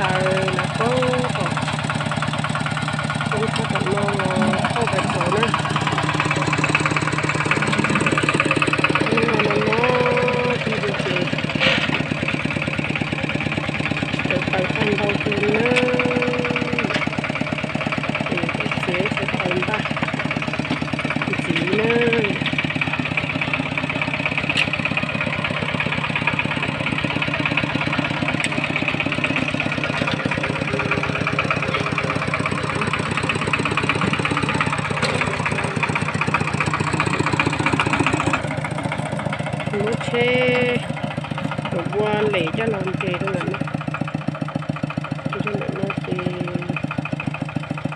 Taws na, pab kom roob sab tom no los thauj pais tod na. No no no, tig ces cov taws tag ntau kawg li na. Ces peb txiav cov taws npaj ntxiv na. Muab tsheb, muab npua lem coj los nres rau ntawm no. Nres rau ntawm no ces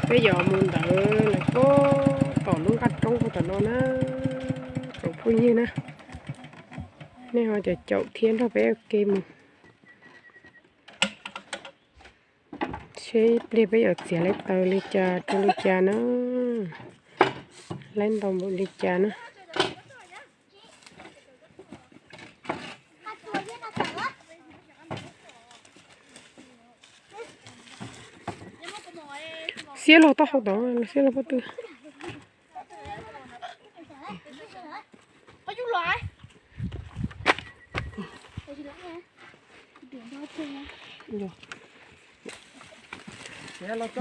peb yuav mus ntawd lawm puag tom lub nqaj roob puag tom no na, tsoom phooj ywg na. Nej ho caum caum thiab nrog peb ua ke mus seb ib pliag peb yuav txiav laib taws li cas rau li cas na, laib ntau npaum li cas na. Xiab los taub hau tod, xiab los pob tw.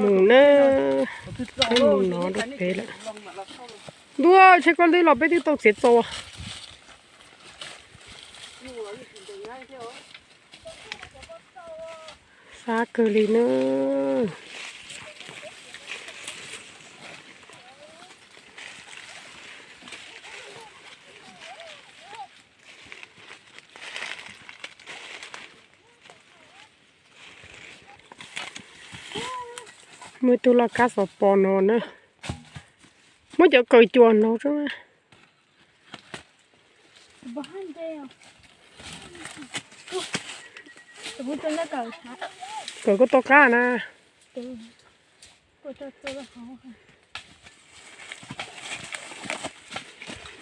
Mus na, peb mus no rau pem lawm. Ntuj, tshaib koj twb los peb twb tau txiav txaus. Fab kawg li na. Muaj ib tug laj kab xov pos no na. Muab cov kaws cuam no tso. Kaws koj toj qab na.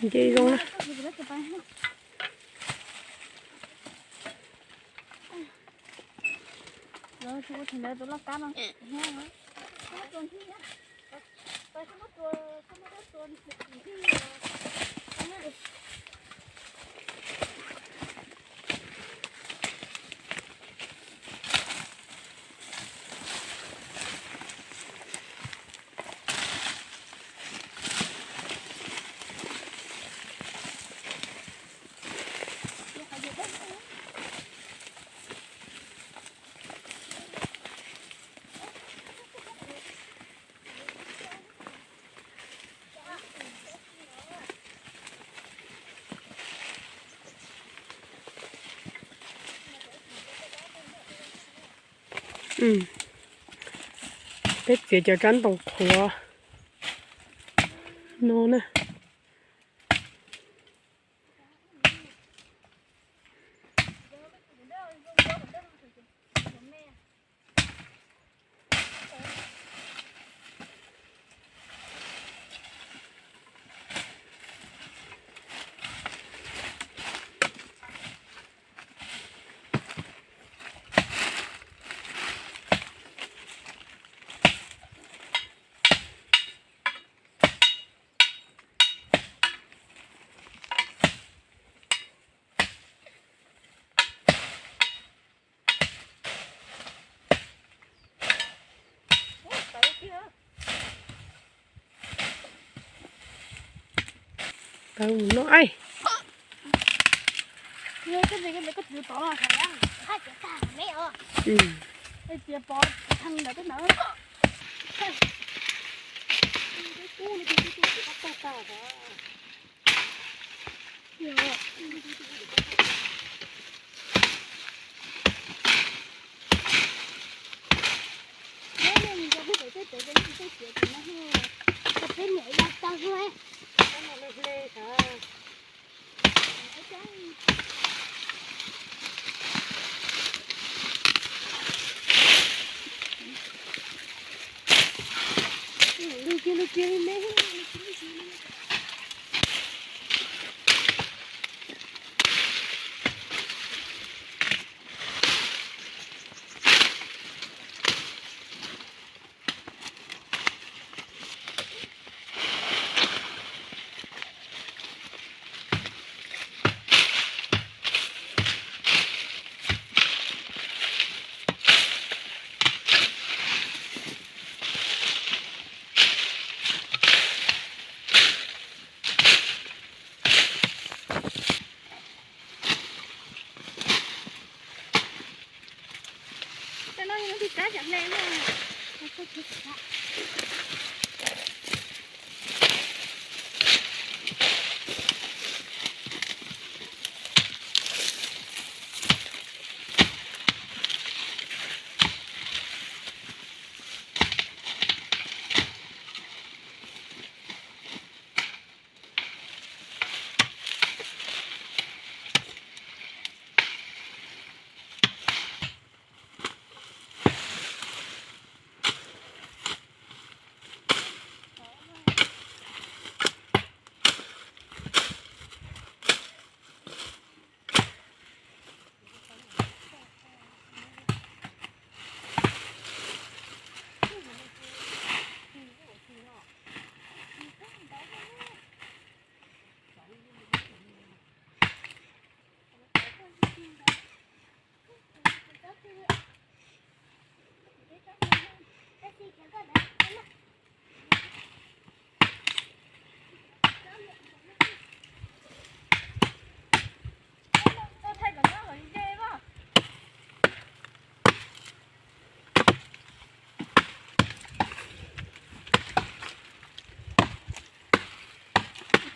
Nce zoo na. Peb txiav cov rab ntoo qhuav no na. Tau mus no ai.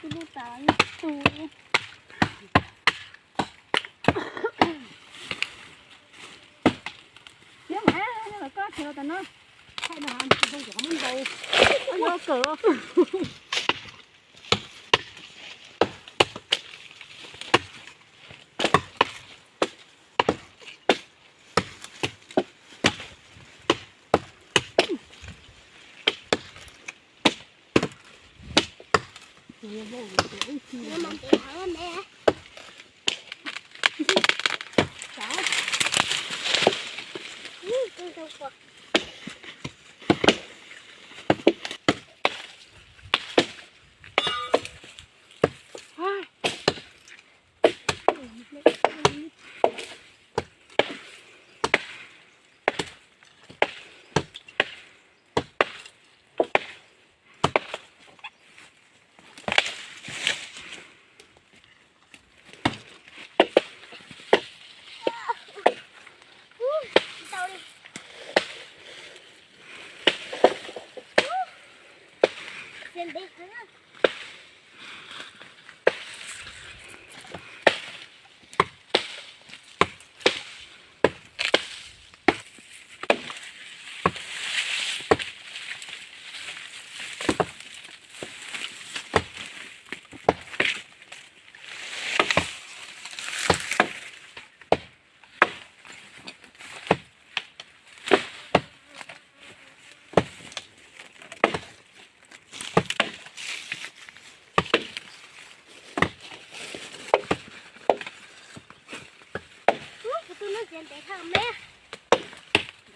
Tus lub tas ib tug. Yog mas, yog lawv koj tsev los tas no. Thaij no, zoo cov qhov muab ntaus.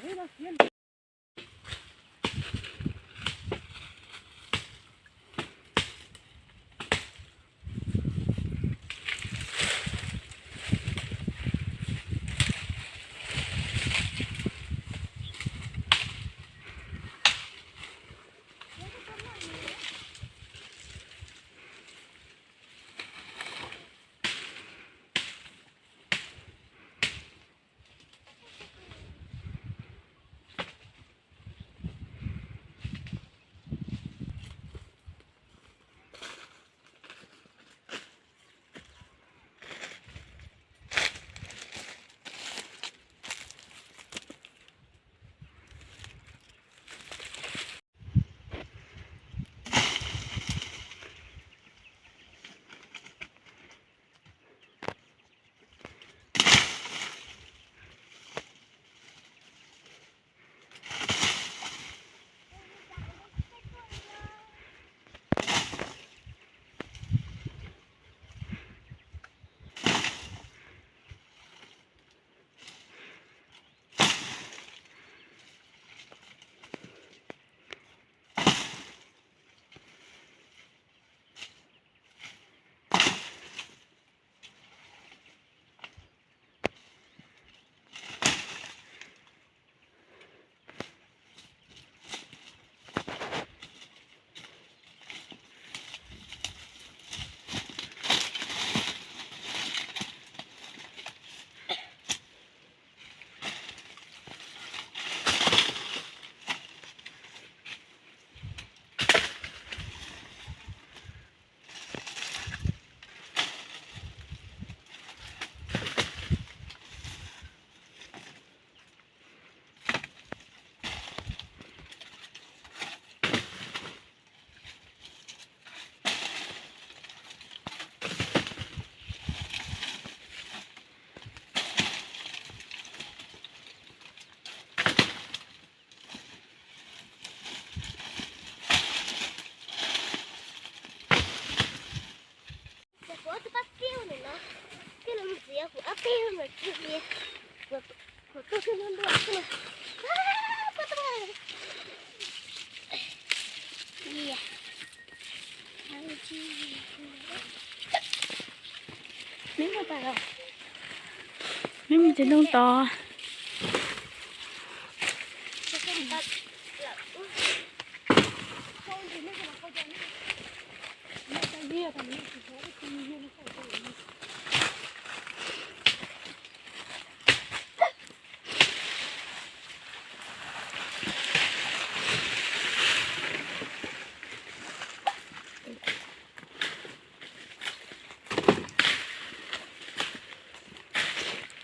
Yuav kawm. Neb mus ces ntoo tod.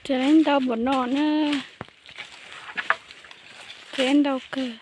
Ces ntau npaum no na, ces ntau kawg.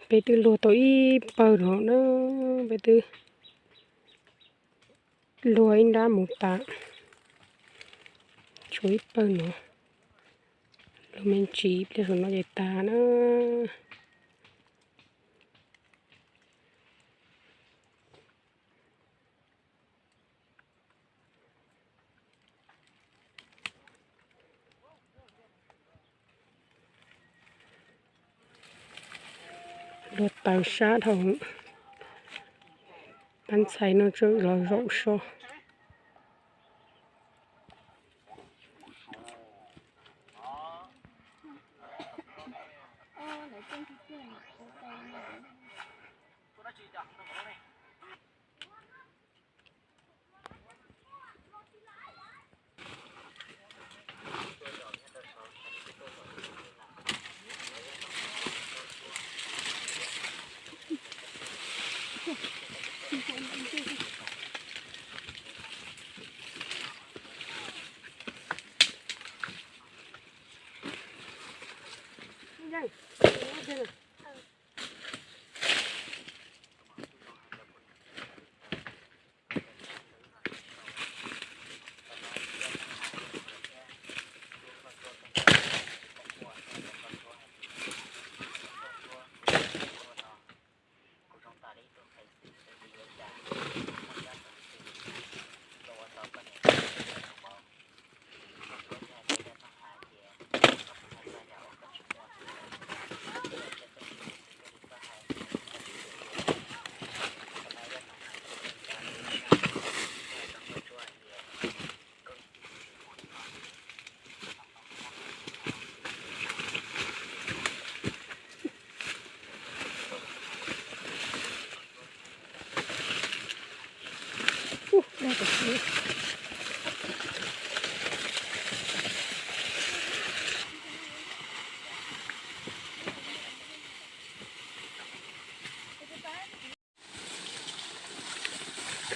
Peb twb luag tau ib pawg no na, peb twb luag ib nrab mus tas, tshuav ib pawg no, luag me ntsis pliag saum no ces tas na. Luag taws sab dhau, pab ntxhais no tseem los zaum so.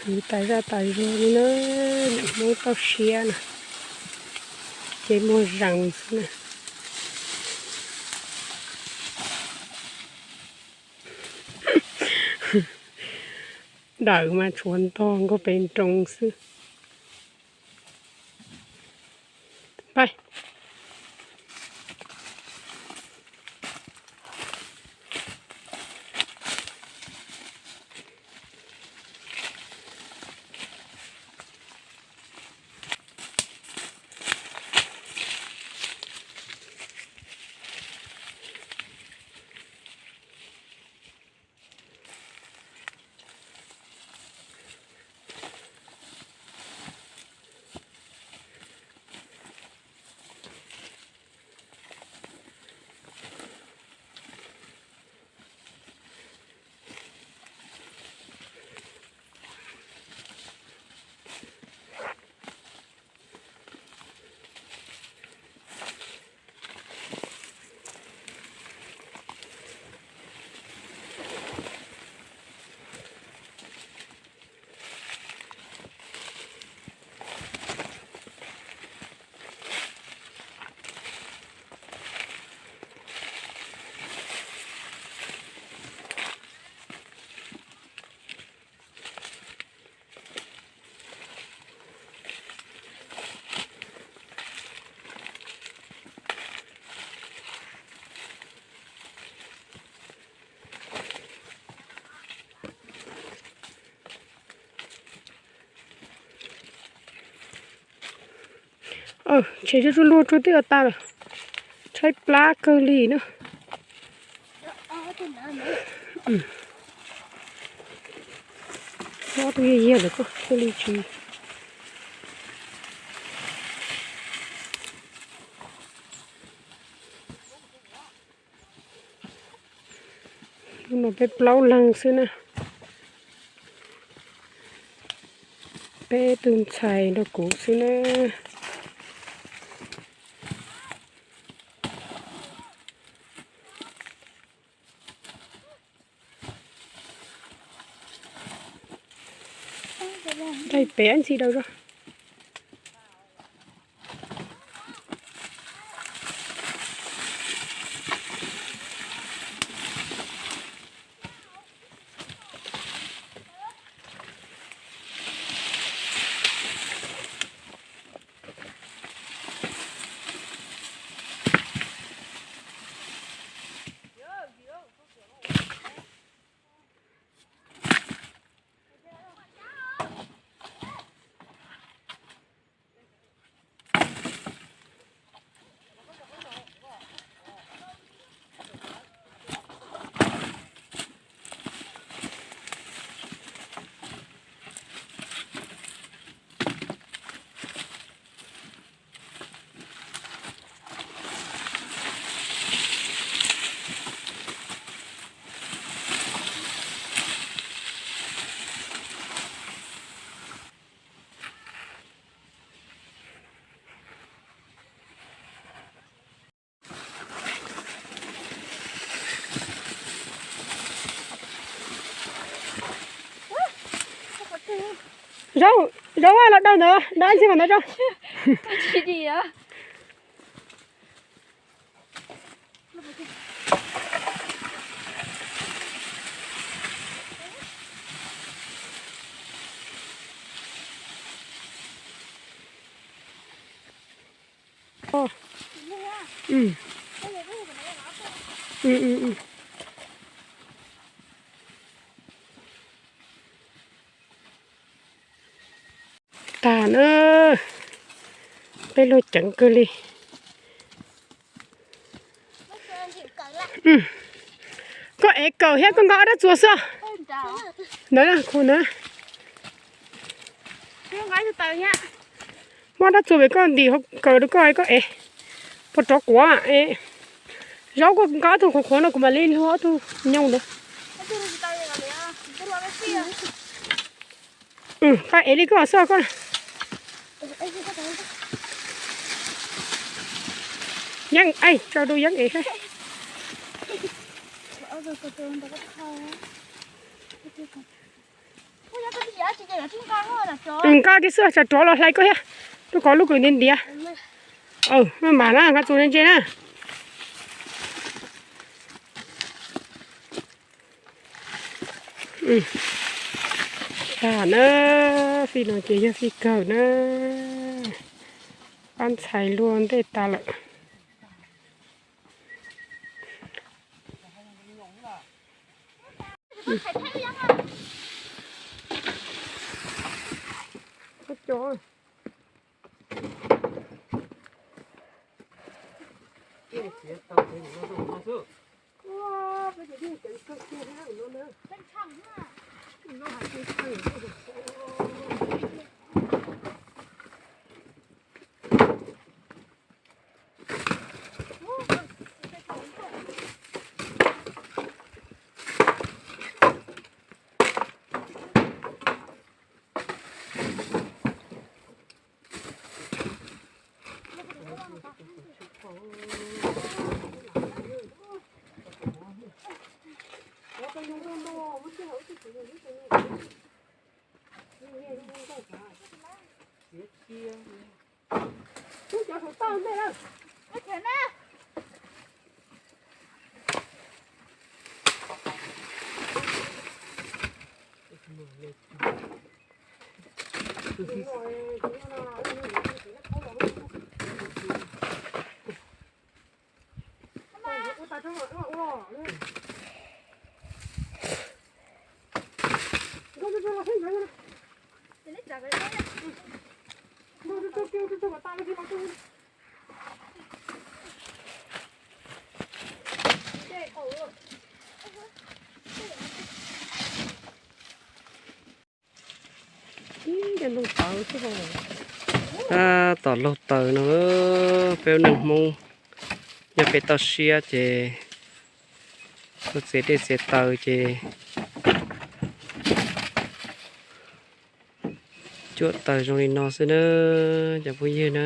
Kwv tas zaj tas zog li na, niam Hmoob toj siab na, ces muag zees xwb na. Dawm mas tshuav ntog nkaug pes nroos xwb. Tsev zuj zus luag tsuag twb tas lawm, tshaib plab kawg li na. Ob tug yag yag ntawm koj thiaj li tsis. Hnub no peb plaub leeg xwb na, peb tug ntxhais nrog kuv xwb na. Nqaij pem ntxhi daws zog. Zaub, zaub los daws ntawd, daws ib ntxhib qhov ntawd tso. Tag na, peb luag ceev kawg li. Koj ev kawm thiab koj nqa ob rab txuas xwb. Ntawd, khu ntawd. Muab rab txuas pem koj ntim hauv kawm rau koj, koj ev. Puas rov kuav, zaub koj nqa ob tug qhuav qhuav no kuv mam li luag ob tug nyoos ntawd. Pab ev li koj xwb koj. Yeeb, tso rau Yeeb ev thiab. Nqa kiag xwb, tsam rov los hlais koj thiab. Rau qhov lub kws ntiav ntiav. Maj mam na, nqa txuas ntse ntse na. Tag na, fij no ces yog fij kawg na. Pab ntxhais luaj ntej tas lawm. Ib cov ntoo tawv xwb. Tab tom laug taws no, peb ua neej Hmoob, yog peb toj siab ces ua txiav dej txiav taws ces cuab taws zoo li no xwb na, cov phooj ywg na.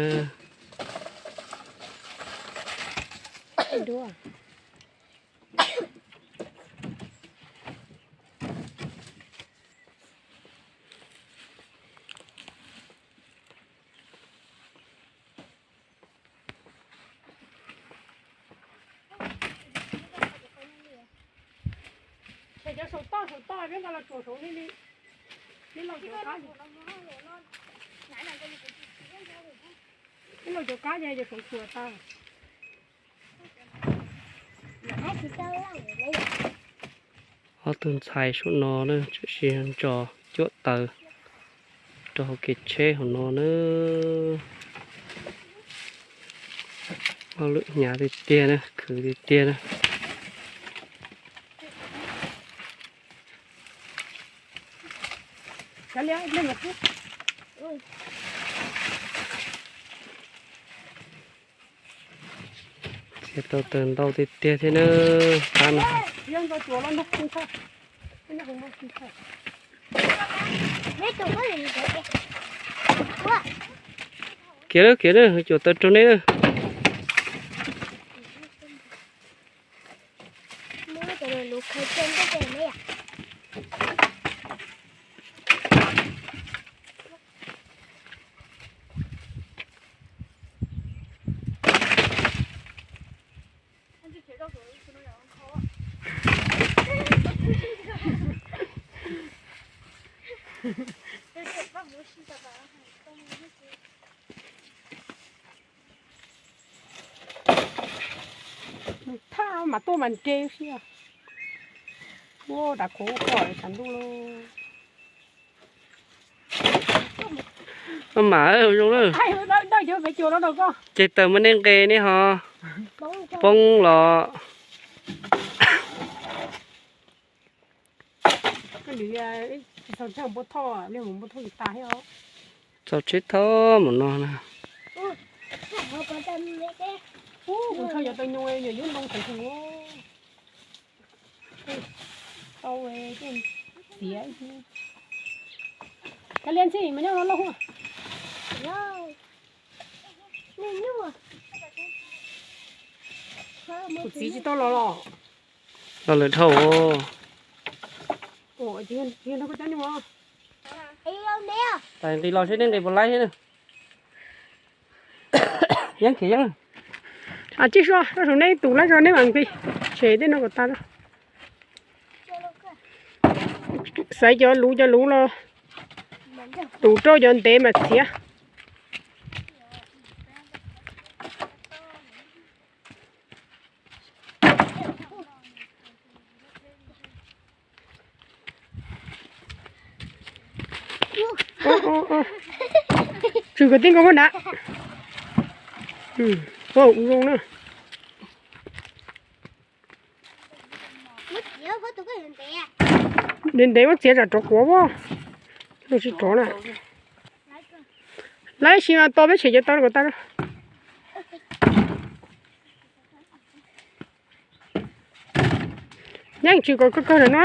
Ces cov saum toj saum toj peb nqa los tsuas saud li li. Peb laug cov qab, peb laug cov qab ces cov saud tsuas tag. Ob tug ntxhais saum no na tseem sib ntso cuab taws rau hauv kev tsheb hauv no na. Ua lwm hnyav tiag tiag na, khwv tiag tiag na. Txiav tau taws ntau tiag tiag thiab na, qab no. Kiag lawm, kiag lawm, cuam taws raug neb lawm. Thaj mas tuaj mas nce si. Ua dav khuv pom tas ntuj lauj. Maj mam zoo lawm. Ces taws muaj nej nqe nej ho poob los. Txaus tsheb thoob mus no na. Kav liam ntxhi mas nyob no lauj. Kuv txiv tsis tau los los. Los lawm dhau. Ua, yog nrog koj cov nyuj os. Nqis los seb neb nqis puas laib thiab na. Yeeb khiav yeeb. Tsij sua, rau saum neb tus laib zog neb mam nqis. Tshem tej no kom tas. Xaiv cov luv cov luv los tus rau cov ntev mas txiav. Tswm kom tij nkaus puag nrad. Ua zoo na. Ntev ntev muab txiav tsam rov quav as. Lub sib rov na. Laib sis mas to peb tshem cov tau kom tas. Yeej tswm kom kawg kawg lawm no.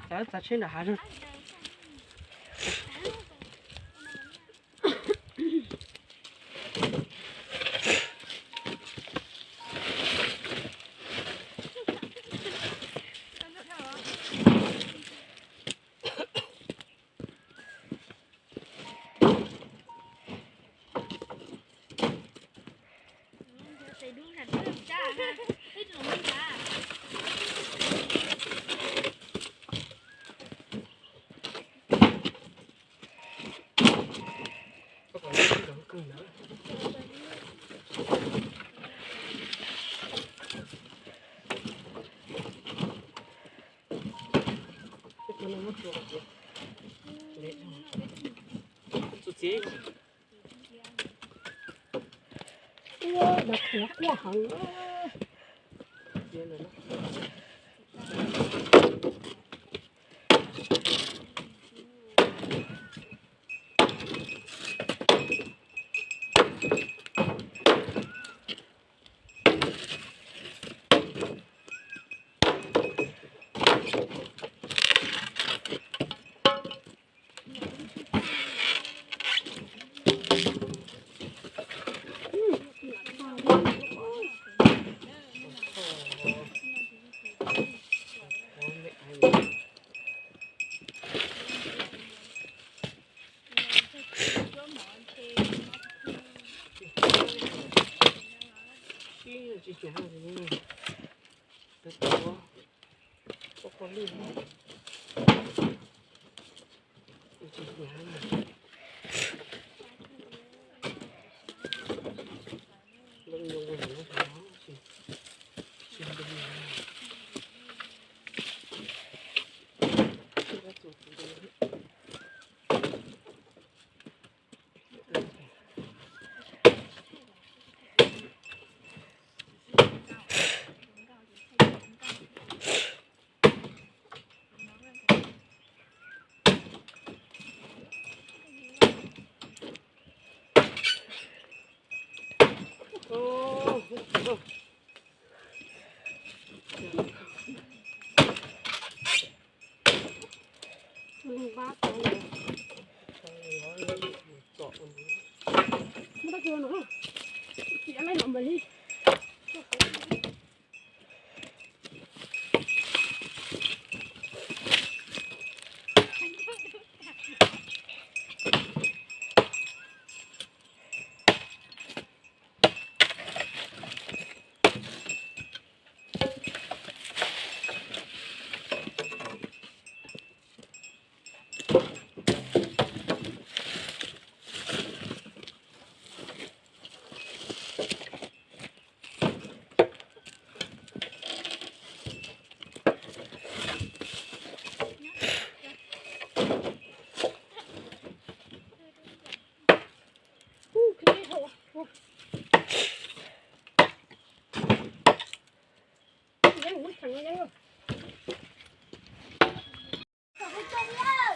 Txav txav tsheb nram hav.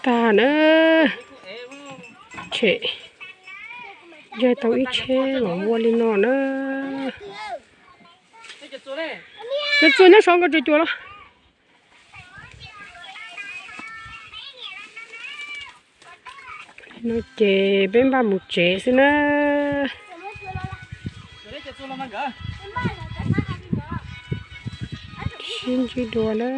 Tag na, tshem, yog tau ib tsheb los ua li no na. Cov txuas nyob saud nkawd tseem cuam los. No ces peb npaj mus tsev xwb na. Sib ntsib dua na.